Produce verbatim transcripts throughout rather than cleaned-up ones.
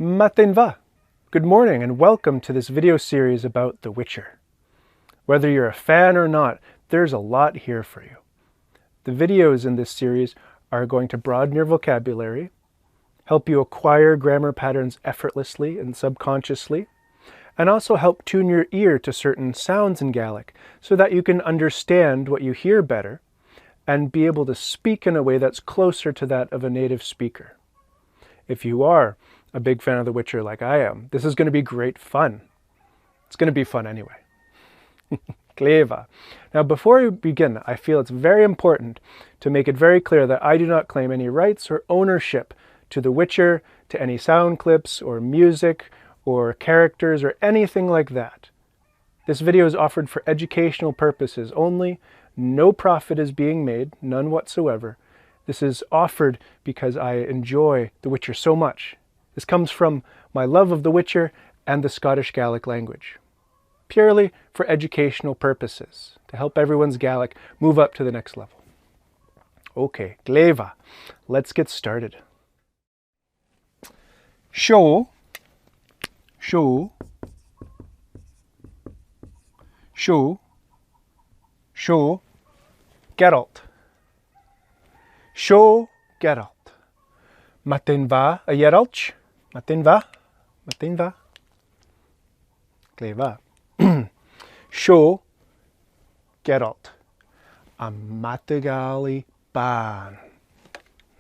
Madainn mhath. Good morning and welcome to this video series about The Witcher. Whether you're a fan or not, there's a lot here for you. The videos in this series are going to broaden your vocabulary, help you acquire grammar patterns effortlessly and subconsciously, and also help tune your ear to certain sounds in Gaelic so that you can understand what you hear better and be able to speak in a way that's closer to that of a native speaker. If you are a big fan of The Witcher like I am, this is gonna be great fun. It's gonna be fun anyway. Glè mhath. Now, before we begin, I feel it's very important to make it very clear that I do not claim any rights or ownership to The Witcher, to any sound clips or music or characters or anything like that. This video is offered for educational purposes only. No profit is being made, none whatsoever. This is offered because I enjoy The Witcher so much. This comes from my love of The Witcher and the Scottish Gaelic language. Purely for educational purposes, to help everyone's Gaelic move up to the next level. Okay, glè mhath. Let's get started. Seo, seo, seo, seo Geralt. Seo Geralt. Madainn mhath, a Gherailt. Madainn mhath, madainn mhath. Glè mhath. Seo Geralt. A madadh-allaidh bàn.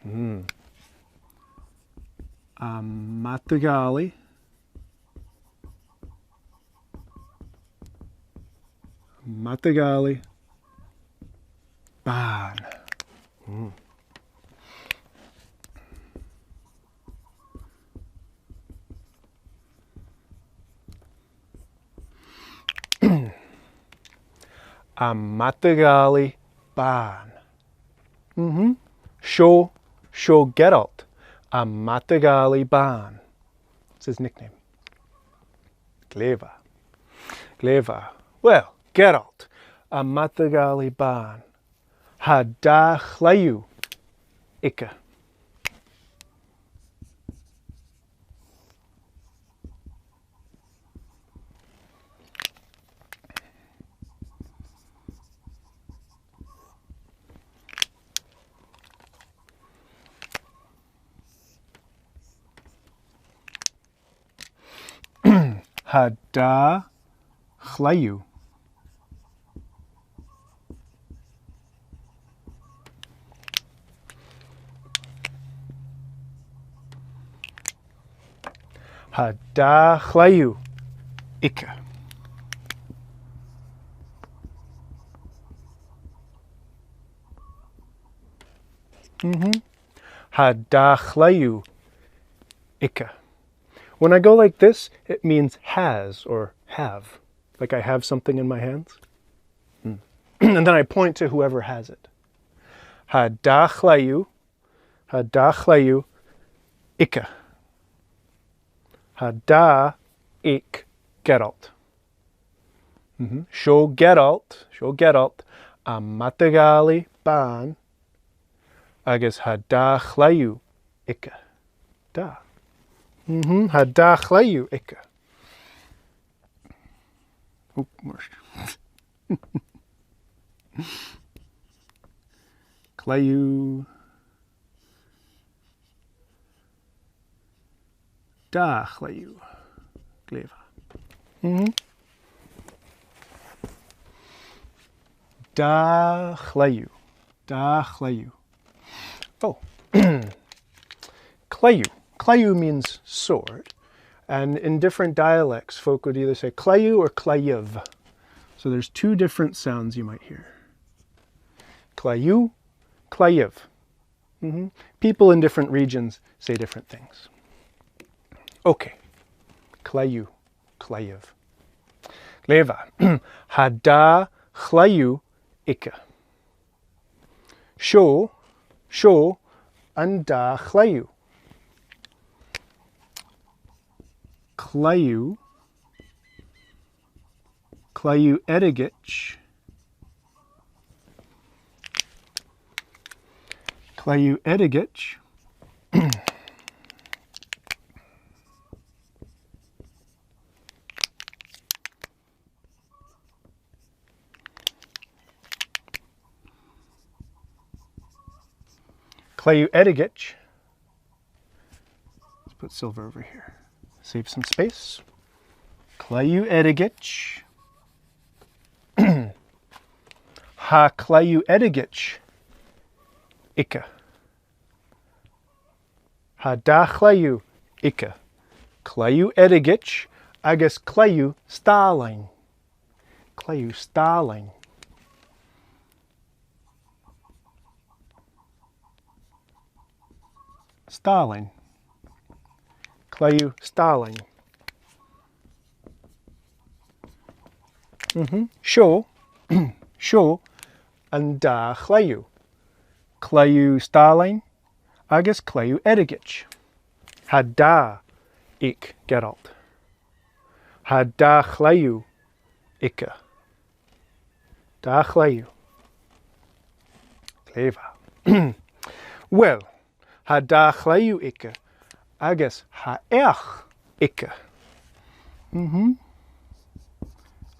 Mm. A madadh-allaidh. Madadh-allaidh bàn. Mm. A madadh-allaidh bàn. Mm-hmm. Seo, seo Geralt, a madadh-allaidh bàn. It's his nickname. Glè mhath. Glè mhath. Well, Geralt, a madadh-allaidh bàn. Tha dà chlaidheamh aige. Tha dà chlaidheamh. Tha dà chlaidheamh aige. Mm-hmm. Tha dà chlaidheamh aige. When I go like this, it means has or have. Like I have something in my hands. Mm. And then I point to whoever has it. Tha dà chlaidheamh, tha dà chlaidheamh aige. Tha dà aig Geralt. Mm-hmm. Seo Geralt, seo Geralt, a madadh-allaidh bàn, agus tha dà chlaidheamh aige. Dà. Mm-hmm. Tha dà chlaidheamh aige. Oh, mar sin. Claidheamh. Dà chlaidheamh. Glè mhath. Mm-hmm. Dà chlaidheamh. Dà chlaidheamh. Oh. Claidheamh. Claidheamh means sword. And in different dialects, folk would either say claidheamh or claidheamh. So there's two different sounds you might hear. Claidheamh, claidheamh. Mm-hmm. People in different regions say different things. Okay. Claidheamh, claidheamh. Glè mhath. Tha dà chlaidheamh aige. Seo, seo an dà chlaidheamh. Claidheamh, claidheamh airgid. Claidheamh airgid. Claidheamh airgid. Let's put silver over here. Save some space. Claidheamh airgid. Tha claidheamh airgid aige. Tha dà chlaidheamh aige. Claidheamh airgid agus claidheamh stàilinn. Claidheamh stàilinn. Stàilinn. Claidheamh stàilinn. Mhm. Seo, seo an dà chlaidheamh. Claidheamh stàilinn agus claidheamh airgid. Tha dà aig Geralt. Tha dà chlaidheamh aige. Dà chlaidheamh. Glè mhath. Uill, tha dà chlaidheamh aige agus tha each aige. Mhm.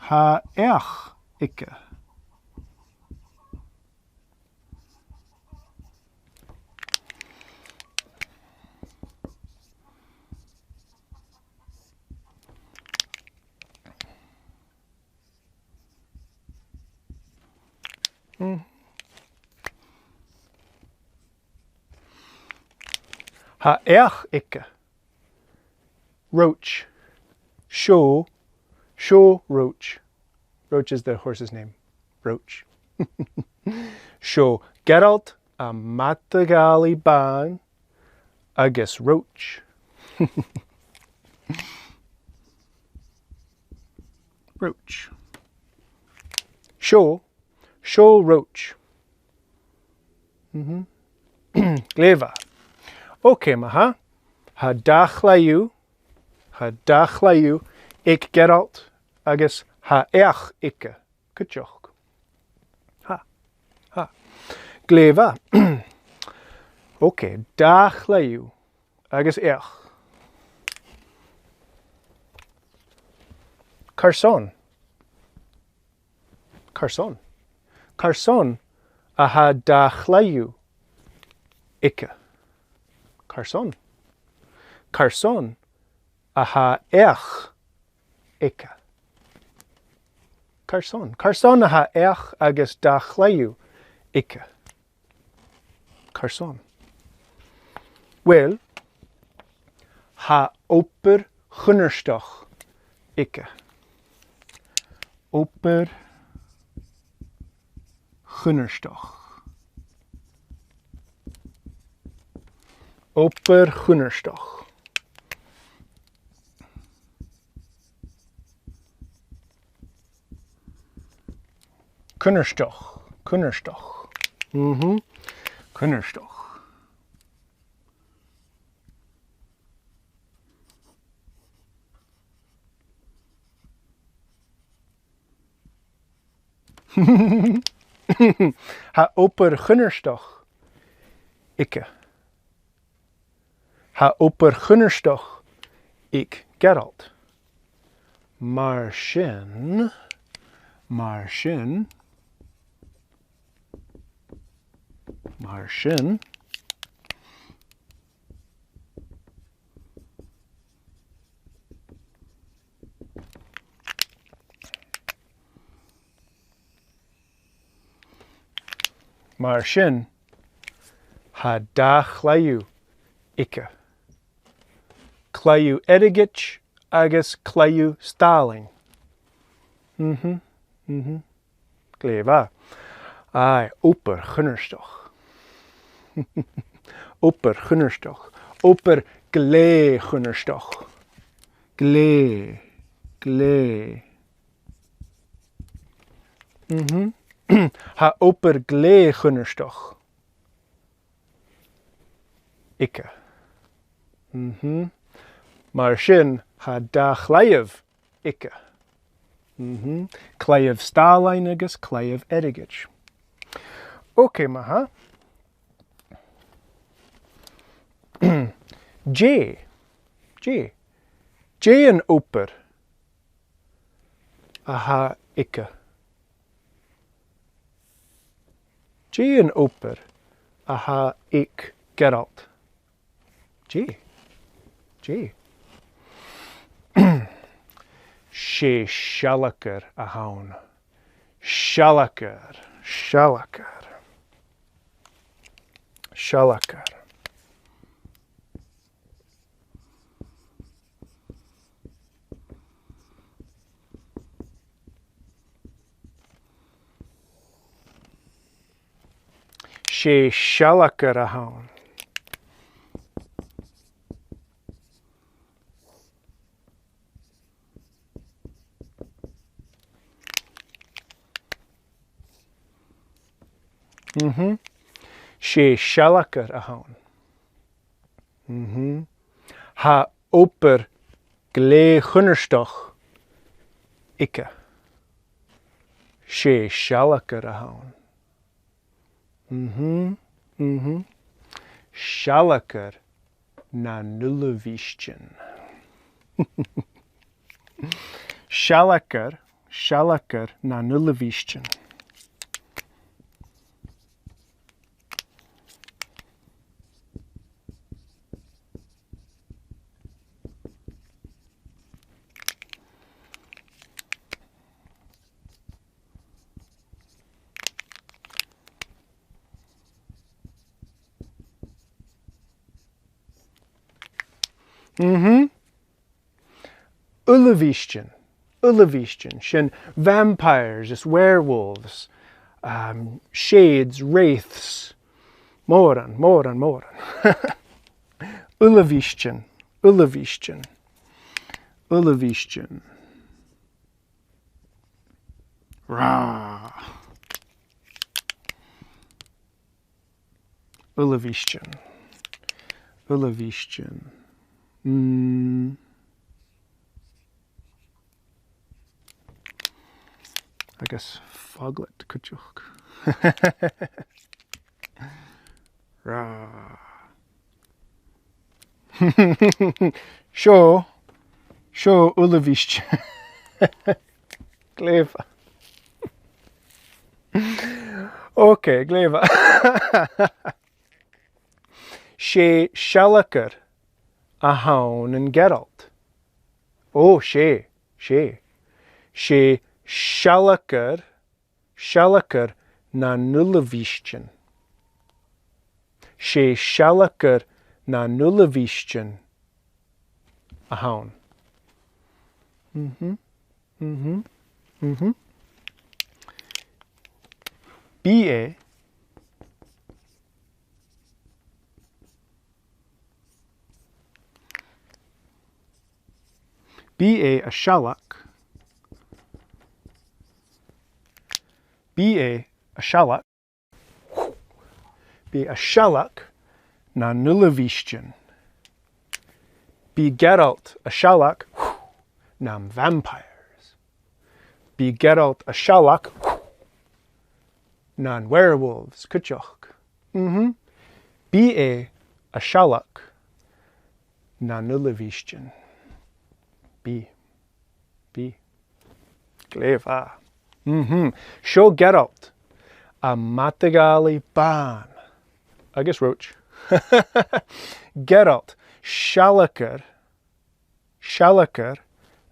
Tha each aige. Mm. Tha each aige. Roach. Seo, seo Roach. Roach is the horse's name. Roach. Seo Geralt, am madadh-allaidh bàn, agus Roach. Roach. Seo, seo Roach. Mhm. Glè mhath. Ok, ma-thà. Tha dà chlaidheamh, tha dà chlaidheamh aig Geralt agus tha each aige. Cuideachd. Tha. Tha. Glè mhath. Ok, dà chlaidheamh agus each. Carson. Carson. Carson a tha dà chlaidheamh aige. Carson. Carson a tha each aige. Carson. Carson a tha each agus dà chlaidheamh aige. Carson. Uill, tha obair chunnartach aige. Obair chunnartach. Obair chunnartach. Cunnartach, cunnartach. Mhm. Cunnartach. Tha obair chunnartach aige. Tha obair chunnartach aig Geralt. Mar sin, mar sin, mar sin. Mar sin, tha dà chlaidheamh aige. Claidheamh airgid agus claidheamh stàilinn. Mhm, mhm. Glè mhath. Aye, obair chunnartach. Obair chunnartach. Obair glè chunnartach. Glè. Glè. Mhm. Tha obair glè chunnartach aige. Mhm. Mar sin, tha dà chlaidheamh aige. Mhm. Claidheamh stàilinn agus claidheamh airgid. Ok, ma-thà. Dè. Dè. Dè an obair a tha aige? Dè an obair a tha aig Geralt. Dè? Dè? 'S e sealgair a th' ann. Sealgair, sealgair. Sealgair. 'S e sealgair a th' ann. Mhm. 'S e sealgair a th' ann. Mhm. Tha obair glè chunnartach aige. 'S e sealgair a th' ann. Mhm, mhm. Sealgair nan uilebheistean. Sealgair, sealgair nan uilebheistean. Mhm. Uilebheistean, uilebheistean, sin vampires is werewolves, um, shades, wraiths, mòran, mòran, mòran. Uilebheistean, uilebheistean, uilebheistean. Rah. Uilebheistean. Uilebheistean. Mm. Agus faglet cuideachd. Rah. Seo, seo uilebheistean. Glè mhath. Ok, glè mhath. 'S e sealgair a th' ann an Geralt. Ò, 's e, 's e. 'S e sealgair, sealgair nan uilebheistean. 'S e sealgair nan uilebheistean a th' ann. Mhm. Mhm. Mhm. Bidh e, bidh e a' sealg. Bidh e a' sealg. Bidh e a' sealg nan uilebheistean. Bidh Geralt a' sealg nan vampires. Bidh Geralt a' sealg nan werewolves cuideachd. Mhm. Bidh e a' sealg nan uilebheistean. Bidh. Bidh. Glè mhath. Mhm. Seo Geralt, a' madadh-allaidh bàn. Agus roach. Geralt, sealgair, sealgair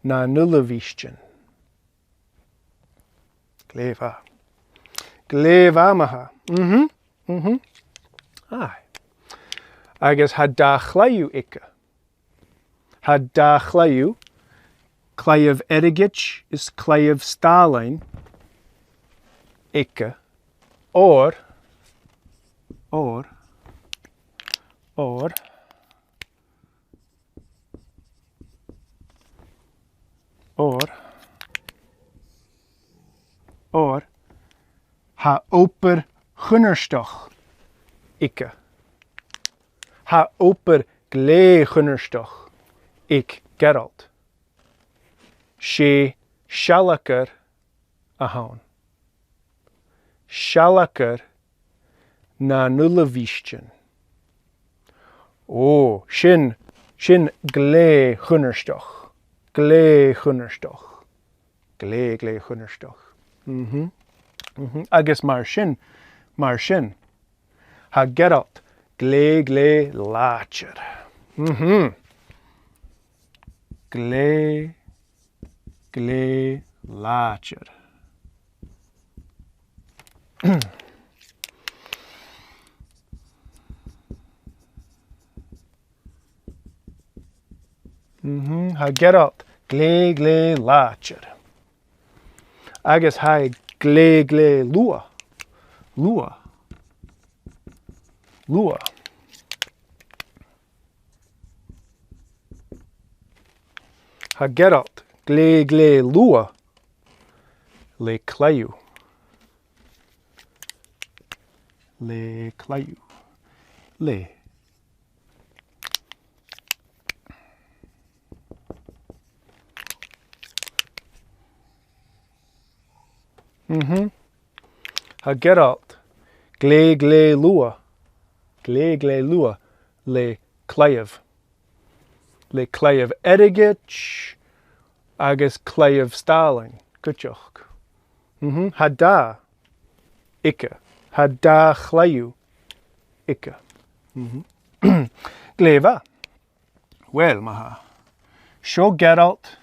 nan uilebheistean. Glè mhath. Glè mhath ma-thà. Mhm. Mhm. Aye. Agus tha dà chlaidheamh aige. Tha dà chlaidheamh, claidheamh airgid is claidheamh stàilinn aige. Oir, oir, oir, oir, oir, tha obair chunnartach aige. Tha obair glè chunnartach aig Geralt. 'S e sealgair a th' ann. Sealgair nan uilebheistean. Ò, sin, sin glè chunnartach. Glè chunnartach. Glè, glè chunnartach. Mhm. Mhm. Agus mar sin, mar sin, tha Geralt Glè, glè làidir. Mhm. Glè, glè làidir. Mhm, tha Geralt glè, glè làidir. Agus tha e glè, glè luath. Luath. Luath. Tha Geralt glè, glè luath le claidheamh. Le claidheamh. Le. Mhm. Tha Geralt glè, glè luath. Glè, glè luath le claidheamh. Le claidheamh airgid agus claidheamh stàilinn, cuideachd. Mhm. Tha dà aige. Tha dà chlaidheamh aige. Mhm. Glè mhath. Uill, ma-thà. Seo Geralt,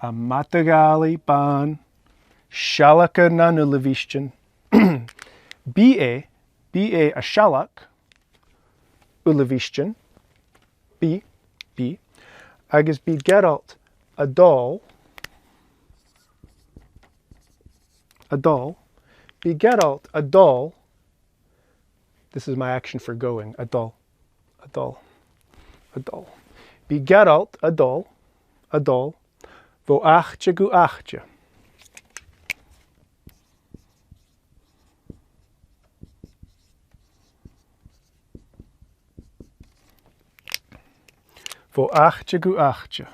am madadh-àlaidh bàn, sealgair nan uilebheistean. Bidh e, bidh e a' sealg uilebheistean. Bidh, bidh. Agus bidh Geralt a' dol, a' dol. Bidh Geralt a' dol. This is my action for going. A' dol. A' dol. A' dol. Bidh Geralt a' dol. A' dol. Bho àite gu àite. Bho àite gu àite.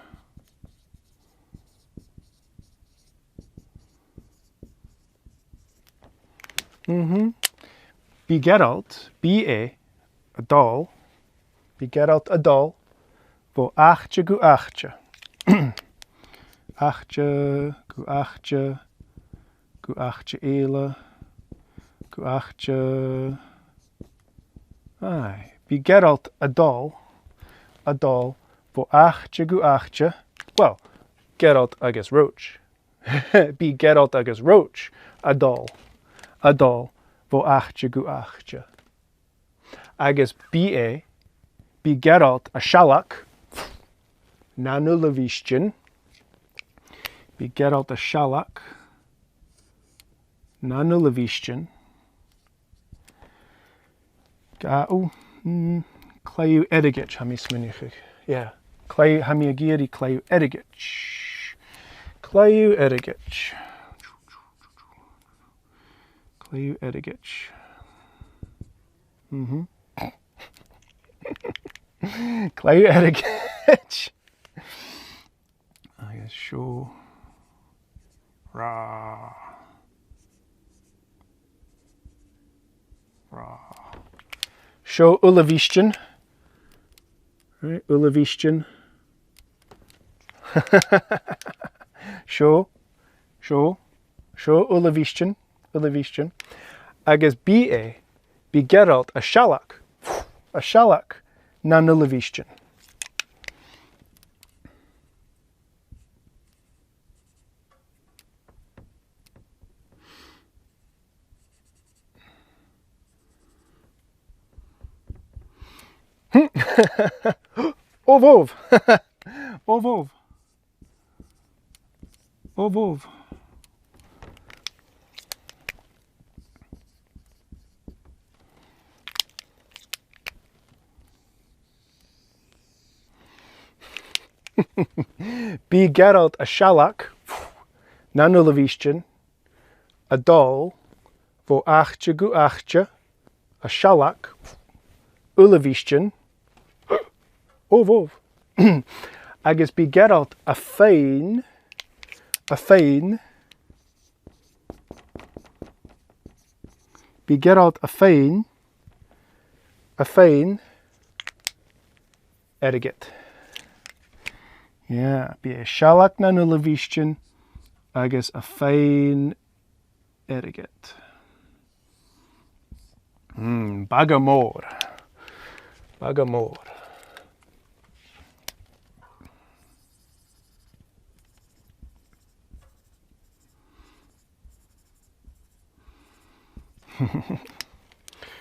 Mhm. Bidh Geralt, bidh e a' dol. Bidh Geralt a' dol bho àite gu àite. Àite gu àite, gu àite eile, gu àite. Aye. Bidh Geralt a' dol, a' dol bho àite gu àite. Well, Geralt agus Roach. Bidh Geralt agus Roach a' dol, a' dol bho àite gu àite. Agus bidh e, bidh Geralt a' sealg nan uilebheistean. Bidh Geralt a' sealg nan uilebheistean. Ga-, ò, mm, claidheamh airgid, tha mi a' smaoineachadh. Yeah. Claidheamh, tha mi ag iarraidh claidheamh airgid. Claidheamh airgid. Claidheamh airgid. Mhm. Claidheamh airgid. Agus seo. Rà. Rà. Seo uilebheistean. Right, uilebheistean. Seo, seo, seo uilebheistean, uilebheistean. Agus bidh e, bidh Geralt a' sealg, a' sealg nan uilebheistean. Obh obh. Obh obh. Obh obh. Bidh Geralt a' sealg nan uilebheistean, a' dol bho àite gu àite, a' sealg uilebheistean, obh obh. Agus bidh Geralt a' faighinn, a' faighinn, bidh Geralt a' faighinn, a' faighinn airgead. Yeah, bidh e a' sealg nan uilebheistean agus a' faighinn airgead. Mm, baga mòr. Baga mòr.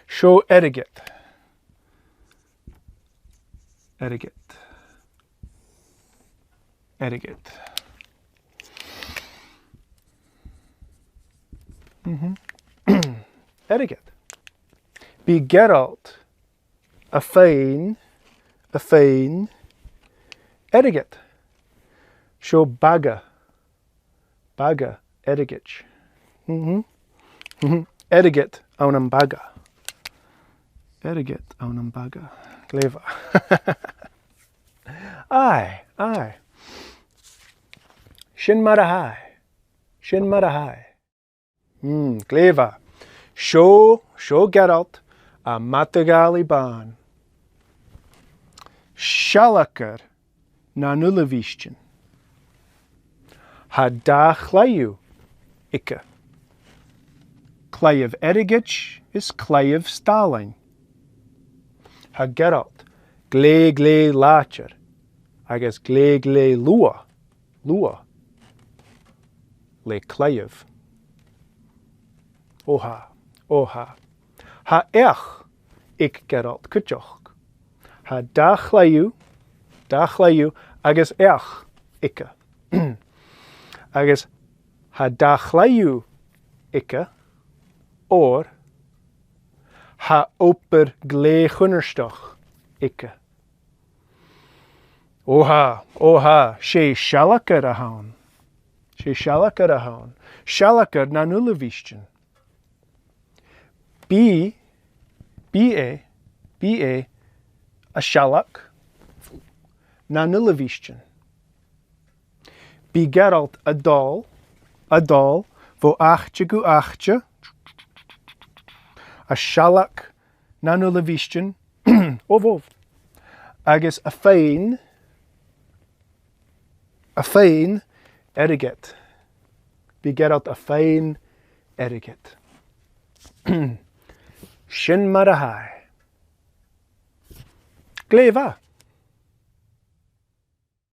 Seo airgead. Airgead. Airgead. Mhm. Airgead. Bidh Geralt a' faighinn, a' faighinn airgead. Seo baga. Baga airgid. Mhm. Mhm. Airgead ann am baga. Airgead ann am baga. Glè mhath. Aye, aye. Sin mar a tha e. Sin mar a tha e. Mm, glè mhath. Seo, seo Geralt, a' madadh-allaidh bàn. Sealgair nan uilebheistean. Tha dà chlaidheamh aige. Claidheamh airgid is claidheamh stàilinn. Tha Geralt glè, glè làidir agus glè, glè luath, luath le claidheamh. Ò tha, ò tha. Tha each aig Geralt cuideachd. Tha dà chlaidheamh, dà chlaidheamh agus each aige. Agus tha dà chlaidheamh aige, oir tha obair glè chunnartach aige. Ò tha, ò tha, 's e sealgair a th' ann. 'S e sealgair a th' ann. Sealgair nan uilebheistean. Bidh, bidh e, bidh e a' sealg nan uilebheistean. Bidh Geralt a' dol, a' dol bho àite gu àite, a' sealg nan uilebheistean, obh, obh, agus a' faighinn, a' faighinn airgead. Bidh Geralt a' faighinn airgead. Sin mar a tha e. Glè mhath.